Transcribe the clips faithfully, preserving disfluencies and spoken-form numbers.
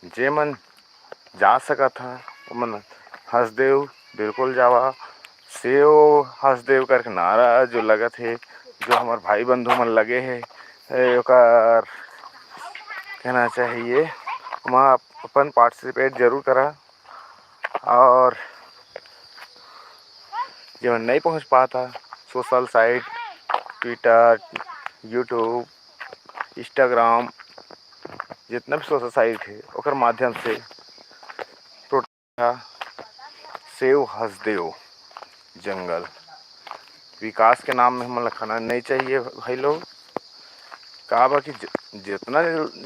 जे मन जा सकत ह, ओमन हसदेव बिल्कुल जावा। सेव हसदेव करके नारा जो लगत हे, जो हमर भाई बंधु मन लगे हे, ए, ओकर कहना चाहिए, ओमा अपन पार्टिसिपेट जरूर करा। और जेमन नहीं पहुँच पाता, social site, Twitter, YouTube, Instagram, जितना भी सोशल साइट है, ओकर माध्यम से प्रोटेस्ट, सेव हसदेव जंगल विकास के नाम में हमन ला खाना नहीं चाहिए भाई लोग। का बा कि ज-, जितना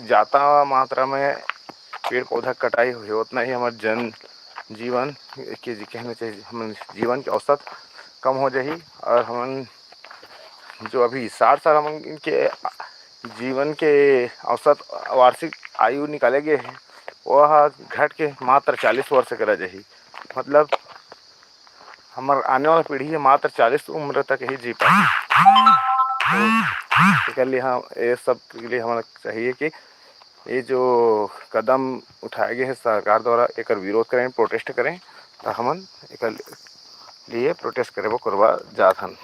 जाता मात्रा में पेड़ पौधा कटाई हुई है, उतना ही हमारे जन जीवन के जी-, कहना चाहिए, हमन जीवन के औसत कम हो जाही। और हमन जो अभी साठ साल हमन के जीवन के औसत वार्षिक आयु निकाले गए है, वह घट के मात्र चालीस वर्ष करा जाही। मतलब हमर आने वाला पीढ़ी मात्र चालीस उम्र तक ही जी पाही। तो एकर लिए हम, ये सब के लिए हमारा चाहिए कि ये जो कदम उठाए गए हैं सरकार द्वारा, एकर विरोध करें, प्रोटेस्ट करें, तो हमन एकर लिए प्रोटेस्ट करे बर कोरबा जात हन।